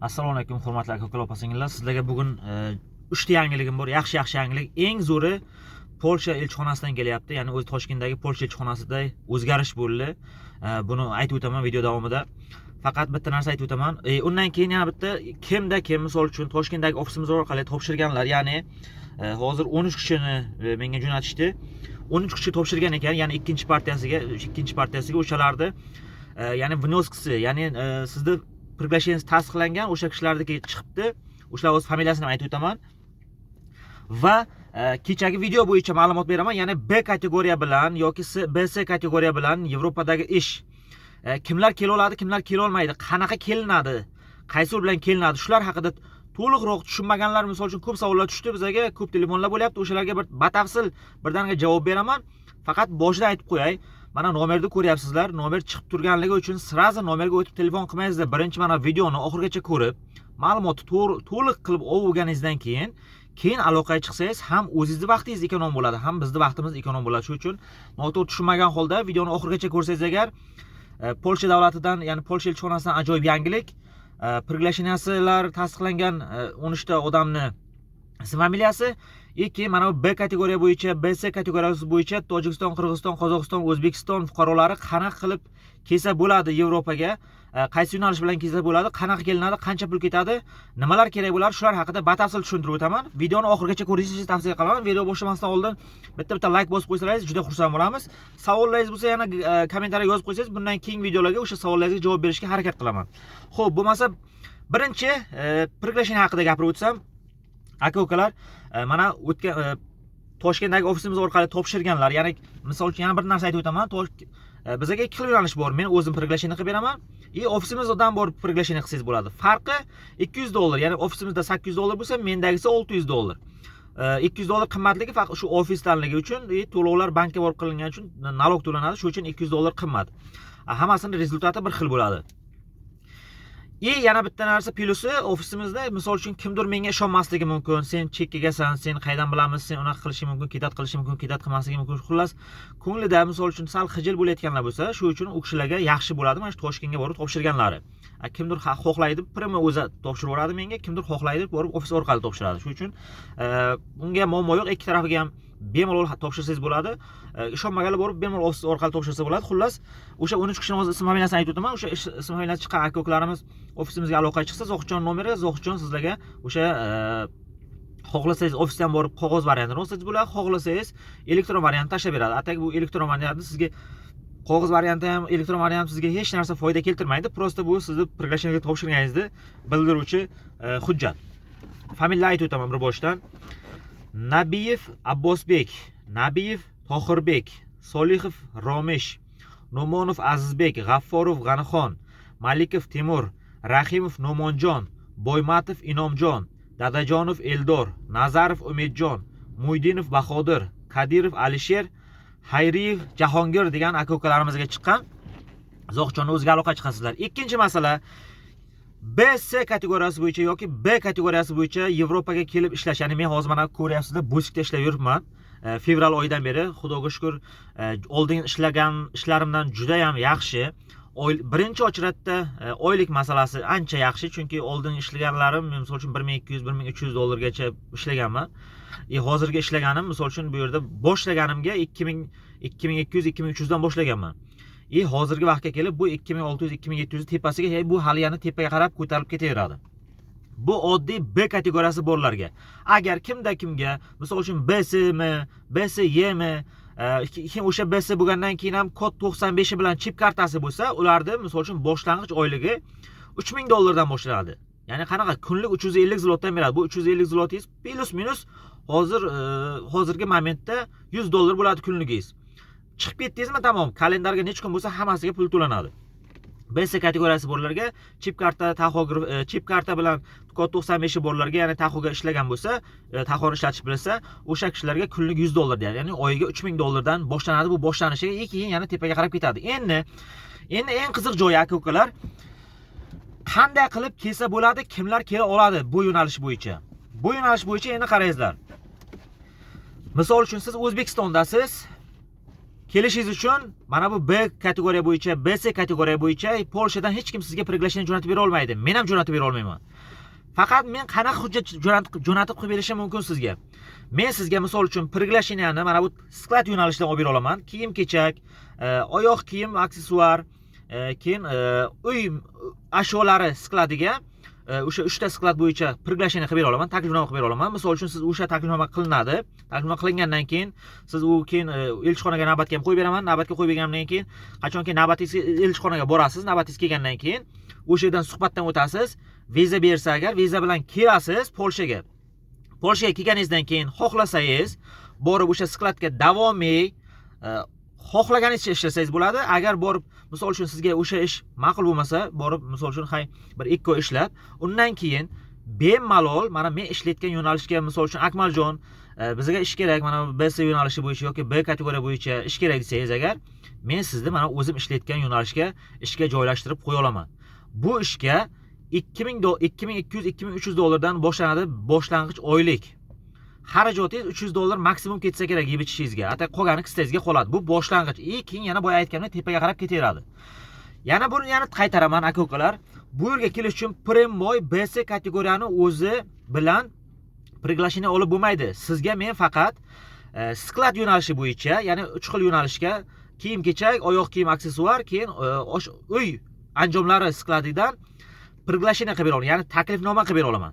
Assalomu alaykum, hurmatli aka ukalar, opa singillar. Sizlarga bugun uchta yangiligim bor. Yaxshi yaxshi yangilik. Eng zo'ri Polsha elchixonasidan kelyapti. Ya'ni o'zi Toshkentdagi Polsha elchixonasida o'zgarish bo'ldi. Buni aytib o'taman video davomida. Faqat bitta narsa aytib o'taman. Undan keyin yana bitta, kimda kim, misol uchun, Toshkentdagi ofisimiz orqali topshirganlar, ya'ni hozir 13 kishini menga jo'natishdi. 13 kishi topshirgan ekan, ya'ni ikkinchi partiyasiga o'shalarni ya'ni внёск si, ya'ni sizni приглашение tasdiqlangan o'sha kishilarniki chiqibdi. O'shalar o'z familiyasini ham aytib o'taman. Va kechagi video bo'yicha ma'lumot beraman. Ya'ni B kategoriya bilan yoki BC kategoriya bilan Yevropadagi ish. Kimlar kela oladi, kimlar kela olmaydi, qanaqa kelinadi, qaysi yo'l bilan kelinadi, shular haqida to'liqroq tushunmaganlar, misol uchun, ko'p savollar tushdi bizga, ko'p telefonlar bo'lyapti. O'shalarga bir batafsil birdaniga javob beraman. Faqat boshida aytib qo'yay. Mana nomerni ko'ryapsizlar. Nomer chiqib turganligi uchun сразу nomerga o'tib telefon qilmaysizlar. Birinchi mana videoni oxirigacha ko'rib, ma'lumotni to'g'ri, to'liq qilib olganingizdan keyin aloqaga chiqsangiz, ham o'zingizni vaqtingiz эконом bo'ladi, ham bizni vaqtimiz эконом bo'ladi. Shuning uchun noto'g'ri tushunmagan holda videoni oxirigacha ko'rsangiz agar, Polsha davlatidan, ya'ni Polsha elchixonasidan ajoyib yangilik. Приглашения silar tasdiqlangan 13 ta odamni ism familiyasi и keyin mana bu B kategoriya bo'yicha, BC kategoriyasi bo'yicha Tojikiston, Qirg'iziston, Qozog'iston, O'zbekiston fuqarolari qanaqa qilib kelsa bo'ladi Yevropaga, qaysi yo'nalish bilan kelsa bo'ladi, qanaqa kelinadi, qancha pul ketadi, nimalar kerak bo'ladi, shular haqida batafsil tushuntirib o'taman. Videoni oxirigacha ko'rishingizni tavsiya qilaman. Video boshlamasdan oldin bitta bitta layk bosib qo'ysalaringiz, juda xursand bo'lamiz. Savollaringiz bo'lsa, yana kommentariya yozib qo'ysangiz, bundan keyingi videolarga o'sha savollaringizga javob berishga harakat qilaman. Xo'p, bo'lmasa birinchi приглашение haqida gapirib o'tsam, aka ukalar, mana o'tgan Toshkentdagi ofisimiz orqali topshirganlar, ya'ni misol uchun, yana bir narsa aytib o'taman. Bizga ikki xil yo'nalish bor. Men o'zim приглашение qilib beraman и ofisimizdan borib приглашение qilsangiz bo'ladi. Farqi 200 dollar, ya'ni ofisimizda 800 dollar bo'lsa, mendagisi 600 dollar. 200 dollar qimmatligi faqat shu ofisdanligi uchun и to'lovlar bankka borib qilingani uchun налог to'lanadi, shuning uchun 200 dollar qimmat. Hammasini результат i bir xil bo'ladi. И yana bitta narsa, plyusi ofisimizda, misol uchun, kimdir menga ishonmasligi mumkin. Sen chekkagasan, sen qayerdan bilamiz, sen unaqa qilishing mumkin, кидать qilishing mumkin, кидать qilmasligi mumkin. Xullas, ko'nglida, misol uchun, sal xijil bo'layotganlar bo'lsa, shu uchun u kishilarga yaxshi bo'ladi mana shu Toshkentga borib topshirganlari. Kimdir xohlaydi, прямо o'zi topshirib yuboradi menga, kimdir xohlaydi, borib ofis orqali topshiradi. Shuning uchun unga muammo yo'q, ikki tarafiga ham bemalol topshirsangiz bo'ladi. Ishonmaganlar borib bemalol ofis orqali topshirsa bo'ladi. Xullas, o'sha 13 kishini hozir ism familiyasini aytib o'taman. O'sha ism familiyasi chiqqan aka ukalarimiz ofisimizga aloqaga chiqsa, Zohidjon nomeri, Zohidjon sizlarga o'sha xohlasangiz ofisdan borib qog'oz variantini olsangiz bo'ladi, xohlasangiz elektron variantni tashlab beradi. А так bu elektron variantni sizga qog'oz varianti ham, elektron variant sizga hech narsa foyda keltirmaydi. Просто bu sizni приглашение ga topshirganingizni bildiruvchi hujjat. Familiya aytib o'taman bir boshdan. Nabiyev Abbosbek, Nabiyev Tohirbek, Solihov Romish, No'monov Azizbek, G'afforov G'anixon, Malikov Temur, Rahimov No'monjon, Boymatov Inomjon, Dadajonov Eldor, Nazarov Umidjon, Muydinov Bahodir, Kadirov Alisher, Xayriyev Jahongir degan aka ukalarimizga chiqqan. Zohidjonni o'ziga aloqa chiqasizlar. Ikkinchi masala, BC kategoriyasi bo'yicha yoki B kategoriyasi bo'yicha Yevropaga kelib ishlash. Ya'ni men hozir, mana ko'ryapsizlar, Busikda ishlab yuribman. Fevral oyidan beri, Xudoga shukur, oldin ishlagan ishlarimdan juda ham yaxshi. Birinchi очередь da oylik masalasi ancha yaxshi, chunki oldin ishlaganlarim, men misol uchun 1200, 1300 dollargacha ishlaganman. И hozirgi ishlaganim, misol uchun, bu yerda boshlaganimga 2000, 2200, 2300 dan boshlaganman. И hozirgi vaqtga kelib bu 2600, 2700 tepasiga, hey, bu hali yana tepaga qarab ko'tarilib ketaveradi. Bu oddiy B kategoriyasi borlarga. Agar kimda kimga, misol uchun, BCmi, BCYmi, keyin o'sha BC bo'lgandan keyin ham kod 95 bilan chip kartasi bo'lsa, ularni, misol uchun, boshlang'ich oyligi 3000 dollardan boshlanadi. Ya'ni qanaqa, kunlik 350 zlotdan beradi. Bu 350 zlotingiz плюс минус hozir hozirgi momentda 100 dollar bo'ladi kunligingiz. Chiqib ketdingizmi, tamom, kalendarga necha kun bo'lsa, hammasiga pul to'lanadi. BC kategoriyasi borlarga, chip karta, taxograf, chip karta bilan kod 95 borlarga, ya'ni taxoga ishlagan bo'lsa, taxoni ishlatishni bilsa, o'sha kishilarga kunlik 100 dollar deyadi. Ya'ni oyiga 3000 dollardan boshlanadi bu boshlanishiga, keyin yana tepaga qarab ketadi. Endi eng qiziq joyi, aka ukalar, qanday qilib kelsa bo'ladi, kimlar kela oladi bu yo'nalish bo'yicha? Bu yo'nalish bo'yicha endi qarangizlar. Misol uchun, siz O'zbekistondasiz. Kelishingiz uchun mana bu B kategoriya bo'yicha, BC kategoriya bo'yicha Polshadan hech kim sizga приглашение jo'natib bera olmaydi. Men ham jo'natib bera olmayman. Faqat men qanaqa hujjat jo'natib qo'yib berishim mumkin sizga? Men sizga, misol uchun, приглашение ni mana bu склад yo'nalishidan olib bera olaman. Kiyim kechak, oyoq kiyim, aksessuar, keyin uy ashyolari склад iga, o'sha uchta склад bo'yicha приглашение qilib bera olaman, taklifnoma qilib bera olaman. Misol uchun, siz o'sha taklifnoma qilinadi. Taklifnoma qilingandan keyin siz u keyin elchixonaga navbatga ham qo'yib beraman. Navbatga qo'yib berganimdan keyin, qachonki navbatingiz, elchixonaga borasiz, navbatingiz kelgandan keyin o'sha yerdan suhbatdan o'tasiz. Viza bersa agar, viza bilan kelasiz Polshaga. Polshaga kelganingizdan keyin xohlasangiz borib o'sha склад ga davomiy xohlaganingizcha ishlasangiz bo'ladi. Agar borib, misol uchun, sizga o'sha ish ma'qul bo'lmasa, borib, misol uchun, hay bir 2 oy ishlab, undan keyin bemalol mana men ishlayotgan yo'nalishga, misol uchun, "Akmaljon, bizga ish kerak, mana BC yo'nalishi bo'yicha yoki B kategoriya bo'yicha ish kerak" desangiz agar, men sizni mana o'zim ishlayotgan yo'nalishga ishga joylashtirib qo'ya olaman. Bu ishga 2000, 2200, 2300 dollardan boshlanadi boshlang'ich oylik. Xarajatingiz 300 dollar maksimum ketsa kerak yeb ichishingizga, а так qolgani kissangizga qoladi. Bu boshlang'ich. И keyin yana boya aytganimdek tepaga qarab ketaveradi. Yana buni yana qaytaraman, aka ukalar, bu yerga kelish uchun прямой BC kategoriyani o'zi bilan приглашение olib bo'lmaydi. Sizga men faqat склад yo'nalishi bo'yicha, ya'ni uch xil yo'nalishga: kiyim kechak, oyoq kiyim, aksessuar, keyin uy anjomlari склад idan приглашение qilib bera olaman, ya'ni taklifnoma qilib bera olaman.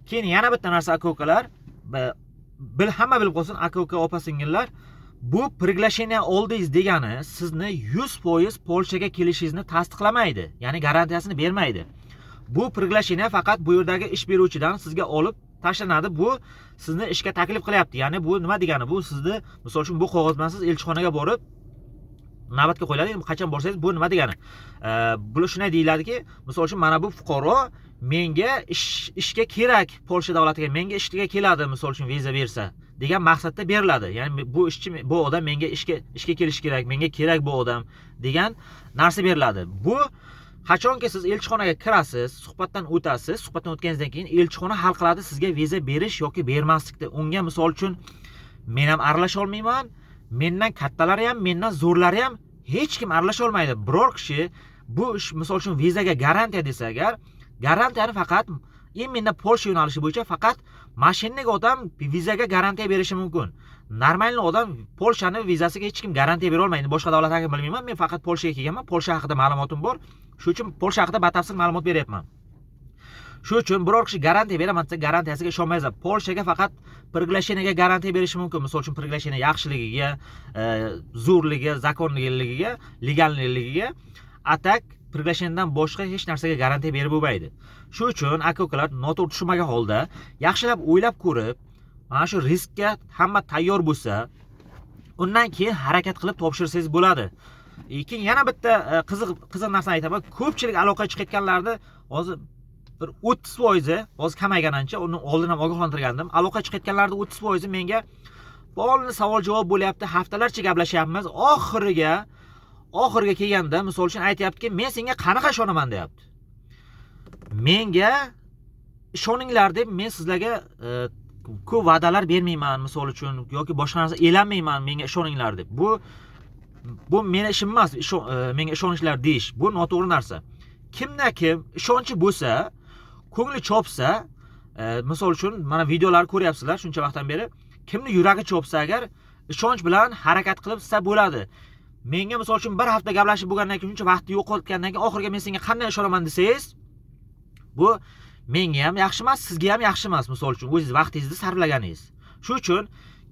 Keyin yana bitta narsa, aka ukalar, hamma bilib qolsin, aka uka, opa singillar, bu приглашение oldingiz degani sizni 100% Polshaga kelishingizni tasdiqlamaydi, ya'ni garantiyasini bermaydi. Bu приглашение faqat bu yerdagi ish beruvchidan sizga olib tashlanadi. Bu sizni ishga taklif qilyapti, ya'ni bu nima degani? Bu sizni, misol uchun, bu qog'oz bilan siz elchixonaga borib navbatga qo'yiladi. Qachon borsangiz, bu nima degani? Bular shunday deyiladiki, misol uchun, mana bu fuqaro menga ishga kerak, Polsha davlatiga menga ishga keladi, misol uchun, viza bersa degan maqsadda beriladi. Ya'ni bu ishchi, bu odam menga ishga kelishi kerak, menga kerak bu odam degan narsa beriladi. Bu qachonki siz elchixonaga kirasiz, suhbatdan o'tasiz, suhbatdan o'tganingizdan keyin elchixona hal qiladi sizga viza berish yoki bermaslikni. Unga, misol uchun, men ham aralasha olmayman, mendan kattalari ham, mendan zo'rlari ham, hech kim aralasha olmaydi. Biror kishi bu ish, misol uchun, vizaga garantiya desa agar, garantiyani faqat именно Polsha yo'nalishi bo'yicha faqat мошенник odam vizaga garantiya berishi mumkin. Нормальный odam Polshani vizasiga hech kim garantiya bera olmaydi. Boshqa davlat haqida bilmayman, men faqat Polshaga kelganman, Polsha haqida ma'lumotim bor, shuning uchun Polsha haqida batafsil ma'lumot beryapman. Shuning uchun biror kishi garantiya beraman desa, garantiyasiga ishonmaysiz. Polshaga faqat приглашение ga garantiya berishi mumkin, misol uchun, приглашение yaxshiligiga, zo'rligiga, законный ligiga, легальный ligiga. А так приглашение dan boshqa hech narsaga garantiya berib bo'lmaydi. Shuning uchun, aka ukalar, noto'g'ri tushunmagan holda, yaxshilab o'ylab ko'rib, mana shu riskka hamma tayyor bo'lsa, undan keyin harakat qilib topshirsangiz bo'ladi. Keyin yana bitta qiziq qiziq narsani aytaman. Ko'pchilik aloqaga chiqayotganlarni hozir bir 30%, hozir kamaygan ancha, uni oldin ham ogohlantirgandim, aloqa chiqayotganlarni 30% menga polni savol javob bo'lyapti, haftalarcha gaplashyapmiz, oxiriga kelganda, misol uchun, aytyaptiki, "Men senga qanaqa ishonaman?" deyapti. Menga ishoninglar deb men sizlarga ko'p va'dalar bermayman, misol uchun, yoki boshqa narsa elanmayman menga ishoninglar deb. Bu meni ishim emas, menga ishonishlar deyish, bu noto'g'ri narsa. Kimda kim ishonchi bo'lsa, ko'ngli chopsa, misol uchun, mana videolarni ko'ryapsizlar shuncha vaqtdan beri, kimni yuragi chopsa agar, ishonch bilan harakat qilib bo'ladi. Menga, misol uchun, bir hafta gaplashib bo'lgandan keyin, shuncha vaqtni yo'qotgandan keyin, oxiriga men senga qanday ishonaman desangiz, bu menga ham yaxshi emas, sizga ham yaxshi emas, misol uchun, o'zingiz vaqtingizni sarflaganingiz. Shuning uchun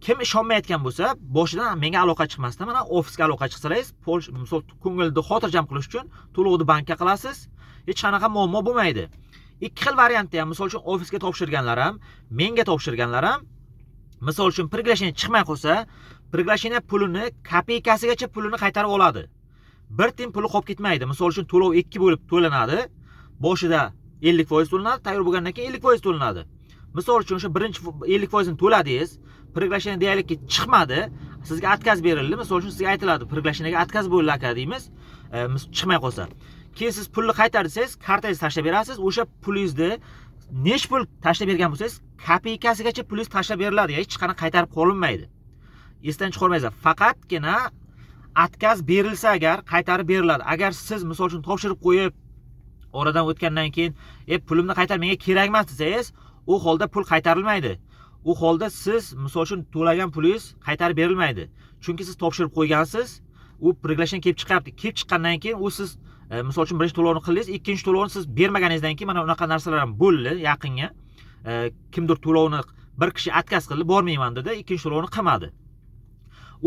kim ishonmayotgan bo'lsa, boshidan menga aloqa chiqmasdan mana ofisga aloqa chiqsalaringiz, misol, ko'ngilni xotirjam qilish uchun to'lovni bankka qilasiz, hech qanaqa muammo bo'lmaydi. Ikki xil variantda ham, misol uchun, ofisga topshirganlar ham, menga topshirganlar ham, misol uchun, приглашение chiqmay qolsa, приглашение pulini, kopeykasigacha pulini qaytarib oladi, bir tiyin puli qolib ketmaydi. Misol uchun, to'lov ikki bo'lib to'lanadi: boshida 50% to'lanadi, tayyor bo'lgandan keyin 50% to'lanadi. Misol uchun, o'sha birinchi 50%ini to'ladingiz, приглашение deyaylikki chiqmadi, sizga отказ berildi. Misol uchun, sizga aytiladi, "Приглашение ga отказ bo'ldi, aka" deymiz, chiqmay qolsa, keyin siz pulni qaytar desangiz, kartangizni tashlab berasiz. O'sha pulingizni nechi pul tashlab bergan bo'lsangiz, kopeykasigacha pulingiz tashlab beriladi, hech qanaqa qaytarib qolinmaydi, esdan chiqarmaysizlar. Faqatgina отказ berilsa agar, qaytarib beriladi. Agar siz, misol uchun, topshirib qo'yib, Oradan o'tgandan keyin pulimni qaytar, menga kerak emas desangiz, u holda pul qaytarilmaydi. U holda siz, misol uchun, to'lagan pulingiz qaytarib berilmaydi, chunki siz topshirib qo'ygansiz, u приглашение kelib chiqyapti. Kelib chiqqandan keyin u siz misol uchun, birinchi to'lovni qildingiz, ikkinchi to'lovni siz bermaganingizdan keyin, mana unaqa narsalar ham bo'ldi yaqinga. Kimdir to'lovni, bir kishi отказ qildi, bormayman dedi, ikkinchi to'lovni qilmadi.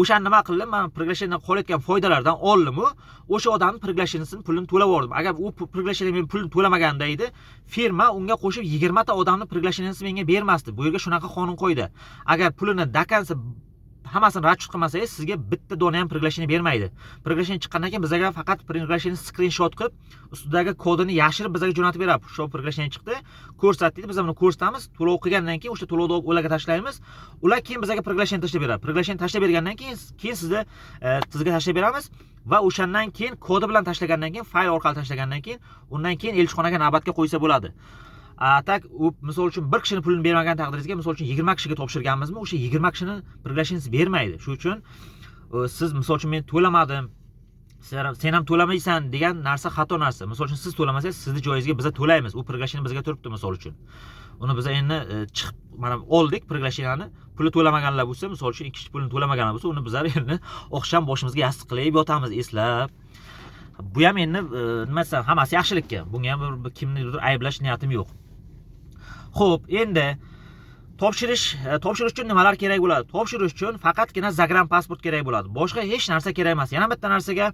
O'shani nima qildim man? Приглашение dan qolayotgan foydalardan oldimu o'sha odamni приглашение sini pulini to'lab yubordim. Agar u приглашение men pulini to'lamaganda edi, firma unga qo'shib 20 ta odamni приглашение sini menga bermasdi. Bu yerga shunaqa qonun qo'ydi: agar pulini до конца hammasini расчет qilmasangiz, sizga bitta dona ham приглашение bermaydi. Приглашение chiqqandan keyin bizga faqat приглашение skrinshot qilib, ustidagi kodini yashirib bizga jo'natib beradi. Shu приглашение chiqdi, ko'rsat deydi. Biz buni ko'rsatamiz. To'lov qilgandan keyin o'sha to'lovni olib ularga tashlaymiz. Ular keyin bizga приглашение tashlab beradi. Приглашение tashlab bergandan keyin sizni sizga tashlab beramiz va o'shandan keyin kodi bilan tashlagandan keyin, fayl orqali tashlagandan keyin, undan keyin elchixonaga navbatga qo'ysa bo'ladi. А так u, misol uchun, bir kishini pulini bermagan taqdiringizga, misol uchun, 20 kishiga topshirganmizmi, o'sha 20 kishini приглашение siz bermaydi. Shuning uchun siz, misol uchun, men to'lamadim, sen ham to'lamaysan degan narsa xato narsa. Misol uchun, siz to'lamasangiz, sizni joyingizga biza to'laymiz. U приглашение bizga turibdi, misol uchun. Uni biza endi chiqib mana oldik приглашение ni. Puli to'lamaganlar bo'lsa, misol uchun, ikki kishi pulini to'lamaganlar bo'lsa, uni bizlar endi oqshom boshimizga yostiq qilib yotamiz eslab. Bu ham endi nima desam, hammasi yaxshilikka. Bunga ham bir kimnidir ayblash niyatim yo'q. Xo'p, endi topshirish uchun nimalar kerak bo'ladi? Topshirish uchun faqatgina загранпаспорт kerak bo'ladi. Boshqa hech narsa kerak emas. Yana bitta narsaga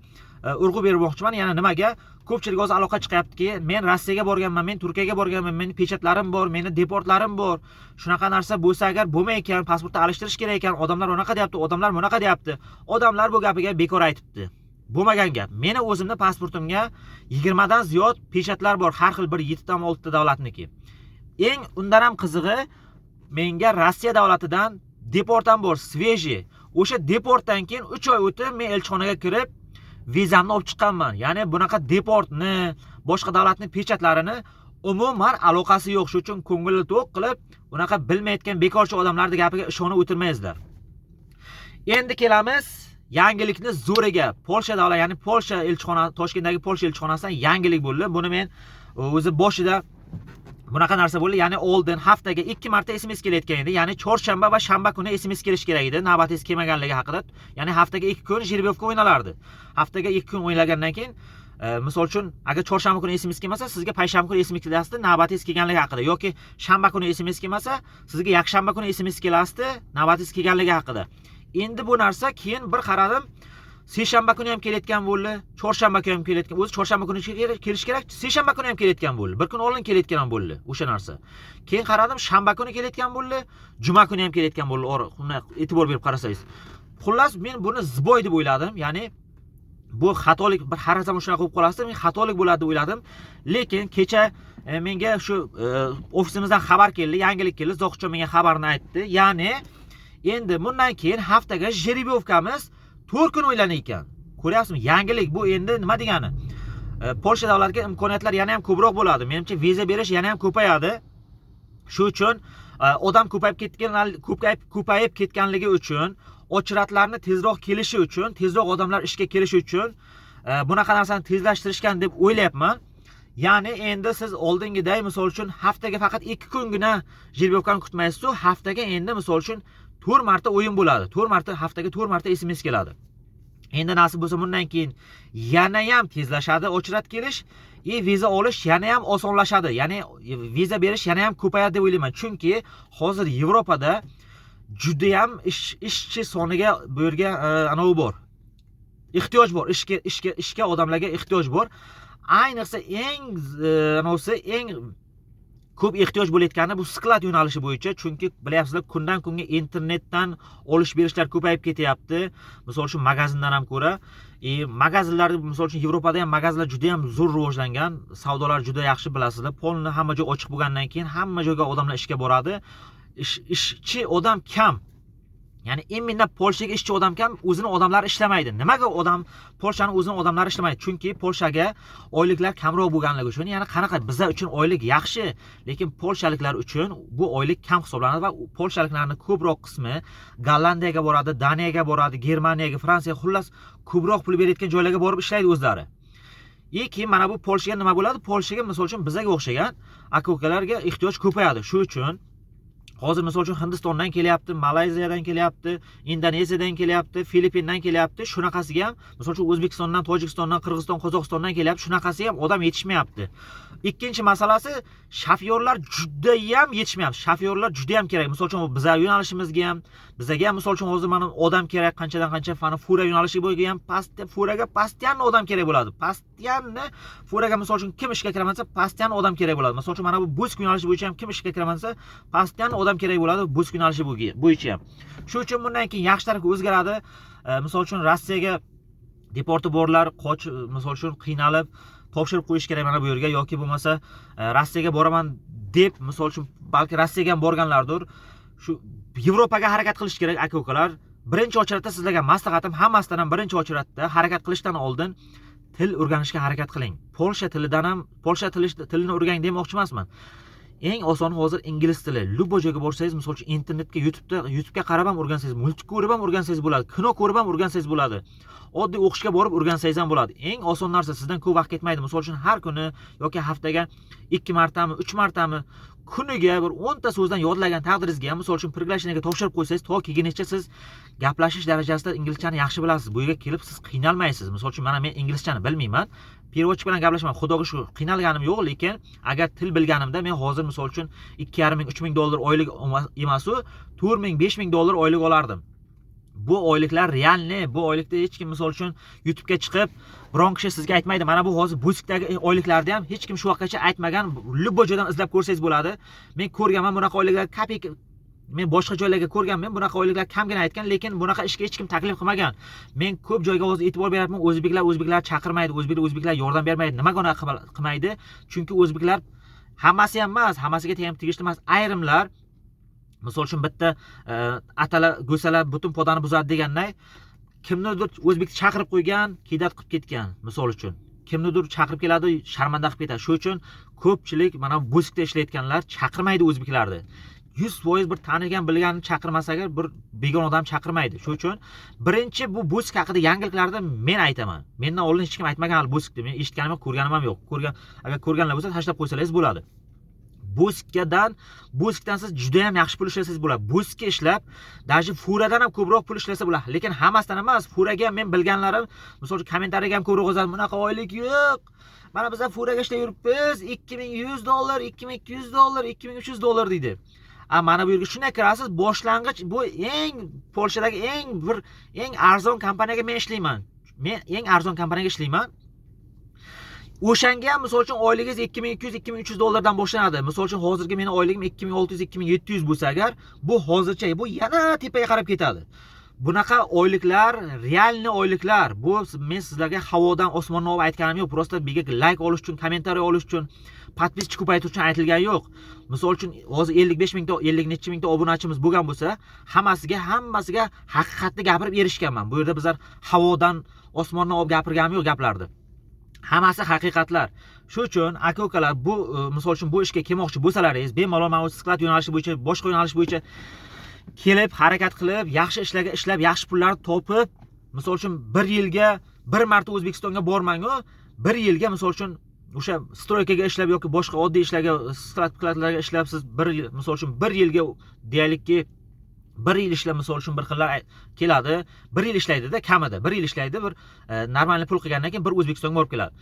urg'u bermoqchiman. Yana nimaga? Ko'pchilik hozir aloqa chiqyaptiki, men Rossiyaga borganman, men Turkiyaga borganman, meni pechatlarim bor, meni deportlarim bor. Shunaqa narsa bo'lsa agar bo'lmay ekan, pasportni almashtirish kerak ekan, odamlar unaqa deyapti, odamlar bunaqa deyapti. Odamlar bu gapiga bekor aytibdi. Bo'lmagan gap. Meni o'zimni pasportimga 20 dan ziyod pechatlar bor, har xil bir 7 tami 6 ta davlatniki. Eng undan ham qizig'i, menga Rossiya davlatidan deport ham bor, свежий. O'sha deportdan keyin 3 oy o'tib men elchixonaga kirib vizamni olib chiqqanman. Ya'ni bunaqa deportni, boshqa davlatning pechatlarini umuman aloqasi yo'q. Shuning uchun ko'ngilni to'q qilib, unaqa bilmayotgan bekorchi odamlarning gapiga ishonib o'tirmaysizlar. Endi kelamiz yangilikni zo'riga. Polsha davlat, ya'ni Polsha elchixona, Toshkentdagi Polsha elchixonasidan yangilik bo'ldi. Buni men o'zi boshida bunaqa narsa bo'ldi. Ya'ni oldin haftaga 2 marta SMS kelayotgan edi. Ya'ni chorshanba va shanba kuni SMS kelishi kerak edi, navbatingiz kelmaganligi haqida. Ya'ni haftaga 2 kun жеребьёвка o'ynalardi. Haftaga 2 kun o'ynagandan keyin misol uchun, agar chorshanba kuni SMS kelmasa, sizga payshanba kuni SMS kelasdi navbatingiz kelganligi haqida, yoki shanba kuni SMS kelmasa, sizga yakshanba kuni SMS kelasdi navbatingiz kelganligi haqida. Endi bu narsa keyin bir qaradim, seshanba kuni ham kelayotgan bo'ldi, chorshanba kuni ham kelayotgan. O'zi chorshanba kuni kelishi kerak, seshanba kuni ham kelayotgan bo'ldi. Bir kun oldin kelayotgan ham bo'ldi o'sha narsa. Keyin qaradim, shanba kuni kelayotgan bo'ldi, juma kuni ham kelayotgan bo'ldi. Uni e'tibor berib qarasangiz. Xullas, men buni сбой deb o'yladim. Ya'ni bu xatolik, bir har zamon shunaqa bo'lib qolasiz, men xatolik bo'ladi deb o'yladim. Lekin kecha menga shu ofisimizdan xabar keldi, yangilik keldi. Zohidjon menga xabarni aytdi. Ya'ni endi bundan keyin haftaga жеребьёвка miz 4 kun o'ylanar ekan. Ko'ryapsizmi? Yangilik bu endi nima degani? Polsha davlatiga imkoniyatlar yana ham ko'proq bo'ladi. Menimcha, viza berish yana ham ko'payadi. Shu uchun odam ko'payib ketganligi uchun, очередь larni tezroq kelishi uchun, tezroq odamlar ishga kelishi uchun bunaqa narsani tezlashtirishgan deb o'ylayapman. Ya'ni endi siz oldingiday, misol uchun, haftaga faqat 2 kungina жеребьёвка ni kutmaysiz, haftaga endi, misol uchun, 4 marta o'yin bo'ladi. 4 marta, haftaga 4 marta SMS keladi. Endi nasib bo'lsa, bundan keyin yana ham tezlashadi очередь kelish и viza olish yana ham osonlashadi. Ya'ni viza berish yana ham ko'payadi deb o'ylayman. Chunki hozir Yevropada juda ham ishchi soniga bu yerga anavi bor. Ehtiyoj bor. Ishga odamlarga ehtiyoj bor. Ayniqsa eng anavisi, eng ko'p ehtiyoj bo'layotgani bu склад yo'nalishi bo'yicha, chunki bilyapsizlar, kundan kunga internetdan olish berishlar ko'payib ketyapti. Misol uchun, magazindan ham ko'ra. Magazinlar, misol uchun, Yevropada ham magazinlar juda ham zo'r rivojlangan, savdolar juda yaxshi, bilasizlar. Полный hamma joy ochiq bo'lgandan keyin hamma joyga odamlar ishga boradi. Ishchi odam kam. Ya'ni именно Polshaga ishchi odam kam, o'zini odamlari ishlamaydi. Nimaga odam Polshani o'zini odamlari ishlamaydi? Chunki Polshaga oyliklar kamroq bo'lganligi uchun, ya'ni qanaqa bizlar uchun oylik yaxshi, lekin polshaliklar uchun bu oylik kam hisoblanadi va polshaliklarning ko'proq qismi Gollandiyaga boradi, Daniyaga boradi, Germaniyaga, Fransiyaga, xullas ko'proq pul berayotgan joylarga borib ishlaydi o'zlari. И keyin mana bu Polshaga nima bo'ladi? Polshaga, misol uchun, bizaga o'xshagan aka ukalarga ehtiyoj ko'payadi. Shu uchun hozir, misol uchun, Hindistondan kelyapti, Malayziyadan kelyapti, Indoneziyadan kelyapti, Filippindan kelyapti. Shunaqasiga ham, misol uchun, O'zbekistondan, Tojikistondan, Qirg'iziston, Qozog'istondan kelyapti. Shunaqasiga ham odam yetishmayapti. Ikkinchi masalasi, shofyorlar judayam yetishmayapti. Shofyorlar judayam kerak. Misol uchun, biza yo'nalishimizga ham, bizaga ham, misol uchun, hozir mana odam kerak qanchadan qancha. Mana fura yo'nalishi bo'yicha ham furaga постоянно odam kerak bo'ladi. Постоянно furaga, misol uchun, kim ishga kiraman desa, постоянно odam kerak bo'ladi. Misol uchun, mana bu busik yo'nalishi bo'yicha ham kim ishga kiraman desa, постоянно odam kerak bo'ladi busik yo'nalishi bo'yicha ham. Shu uchun bundan keyin yaxshi tarafga o'zgaradi. Misol uchun, Rossiyaga deporti borlar qoch, misol uchun, qiynalib topshirib qo'yish kerak mana bu yerga yoki bo'lmasa Rossiyaga boraman deb, misol uchun, balki Rossiyaga ham borganlardir, shu Yevropaga harakat qilish kerak, aka ukalar. Birinchi очередь da sizlarga maslahatim, hammasidan ham birinchi очередь da harakat qilishdan oldin til o'rganishga harakat qiling. Polsha tilidan ham, polsha tilini o'rganing demoqchi emasman. Eng osoni hozir ingliz tili. Любой joyga borsangiz, misol uchun, internetga, YouTubega qarab ham o'rgansangiz, мультик ko'rib ham o'rgansangiz bo'ladi, kino ko'rib ham o'rgansangiz bo'ladi, oddiy o'qishga borib o'rgansangiz ham bo'ladi. Eng oson narsa, sizdan ko'p vaqt ketmaydi. Misol uchun, har kuni yoki haftaga ikki martami, uch martami, kuniga bir 10 ta so'zdan yodlagan taqdiringizga ham, misol uchun, приглашение ga topshirib qo'ysangiz, to kelgunicha siz gaplashish darajasida inglizchani yaxshi bilasiz. Bu yerga kelib siz qiynalmaysiz. Misol uchun, mana men inglizchani bilmayman, переводчик bilan gaplashaman, xudoga shukur, qiynalganim yo'q. Lekin agar til bilganimda, men hozir, misol uchun, 2,5 ming, 3000 dollar oylik emasu, 4000, 5000 dollar oylik olardim. Bu oyliklar реальный. Bu oylikda hech kim, misol uchun, YouTubega chiqib biron kishi sizga aytmaydi. Mana bu hozir busikdagi oyliklarni ham hech kim shu vaqtgacha aytmagan. Любой joydan izlab ko'rsangiz bo'ladi. Men ko'rganman bunaqa oyliklar, копейка. Men boshqa joylarga ko'rganman, bunaqa oyliklar kamgina aytgan, lekin bunaqa ishga hech kim taklif qilmagan. Men ko'p joyga hozir e'tibor beryapman, o'zbeklar o'zbeklar chaqirmaydi, o'zbeklar o'zbeklar yordam bermaydi. Nimaga unaqa qilmaydi? Chunki o'zbeklar, hammasi ham emas, hammasiga ham tegishli emas, ayrimlar, misol uchun, bitta atala go'sala butun podani buzadi deganday, kimnidir o'zbekni chaqirib qo'ygan, кидать qilib ketgan. Misol uchun, kimnidir chaqirib keladi, sharmanda qilib ketadi. Shu uchun ko'pchilik mana busikda ishlayotganlar chaqirmaydi o'zbeklarni. 100% bir tanigan bilganini chaqirmasa agar, bir begona odam chaqirmaydi. Shu uchun birinchi bu busik haqida yangiliklarni men aytaman. Mendan oldin hech kim aytmagan hali busikni. Men eshitganim yo'q, ko'rganim ham yo'q. Agar ko'rganlar bo'lsa, tashlab qo'ysalaringiz bo'ladi. Busikdan siz juda ham yaxshi pul ishlasangiz bo'ladi. Busikka ishlab, даже furadan ham ko'proq pul ishlasa bo'ladi, lekin hammasidan emas. Furaga ham men bilganlarim, misol uchun, kommentariyaga ham ko'proq yozadi: "Bunaqa oylik yo'q, mana bizlar furaga ishlab yuribmiz, 2100 dollar, 2200 dollar, 2300 dollar", deydi. A mana bu yerga shunday kirasiz, boshlang'ich, bu eng Polshadagi eng arzon kompaniyaga men ishlayman. Men eng arzon kompaniyaga ishlayman. O'shanga ham, misol uchun, oyligingiz 2200, 2300 dollardan boshlanadi. Misol uchun, hozirgi meni oyligim 2600, 2700 bo'lsa agar, bu hozircha, bu yana tepaga qarab ketadi. Bunaqa oyliklar реальный oyliklar. Bu men sizlarga havodan, osmondan olib aytganim yo'q. Просто biga layk olish uchun, kommentariy olish uchun, подписчик ko'paytirish uchun aytilgani yo'q. Misol uchun, hozir 55 mingta, 50 necha mingta obunachimiz bo'lgan bo'lsa, hammasiga haqiqatni gapirib erishganman. Bu yerda bizlar havodan, osmondan olib gapirganim yo'q gaplarni. Hammasi haqiqatlar. Shu uchun, aka ukalar, bu misol uchun, bu ishga kelmoqchi bo'lsalaringiz, bemalol mana bu склад yo'nalishi bo'yicha, boshqa yo'nalish bo'yicha kelib, harakat qilib, yaxshi ishlarga ishlab, yaxshi pullar topib, misol uchun, bir yilga bir marta O'zbekistonga bormangu, bir yilga, misol uchun, o'sha стройка ga ishlab yoki boshqa oddiy ishlarga, skladlarga ishlab, siz bir yil, misol uchun, bir yilga, deyaylikki, bir yil ishlab, misol uchun, bir xillar keladi, bir yil ishlaydida, kamida bir yil ishlaydi, bir нормальный pul qilgandan keyin bir O'zbekistonga borib keladi.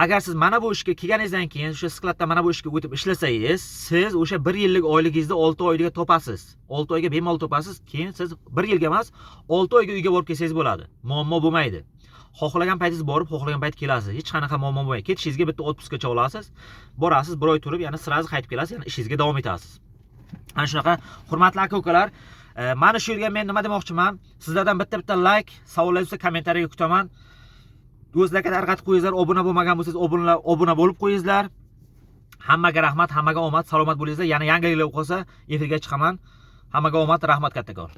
Agar siz mana bu ishga kelganingizdan keyin, o'sha skladda mana bu ishga o'tib ishlasangiz, siz o'sha bir yillik oyligingizni 6 oyga topasiz, 6 oyga bemalol topasiz. Keyin siz bir yilga emas, 6 oyga uyga borib kelsangiz bo'ladi, muammo bo'lmaydi. Xohlagan paytingiz borib, xohlagan payt kelasiz, hech qanaqa muammo bo'lmaydi. Ketishingizga bitta отпуск gacha olasiz, borasiz, bir oy turib, yana сразу qaytib kelasiz, yana ishingizga davom etasiz. Ana shunaqa, hurmatli aka ukalar. Mana shu yerga men nima demoqchiman, sizlardan bitta bitta layk, savollar bo'lsa, kommentariyaga kutaman. O'zlarga tarqatib qo'yinglar. Obuna bo'lmagan bo'lsangiz, obuna bo'lib qo'yinglar. Hammaga rahmat, hammaga omad, salomat bo'linglar. Yana yangiliklar bo'lsa, efirga chiqaman. Hammaga omad, rahmat kattakon.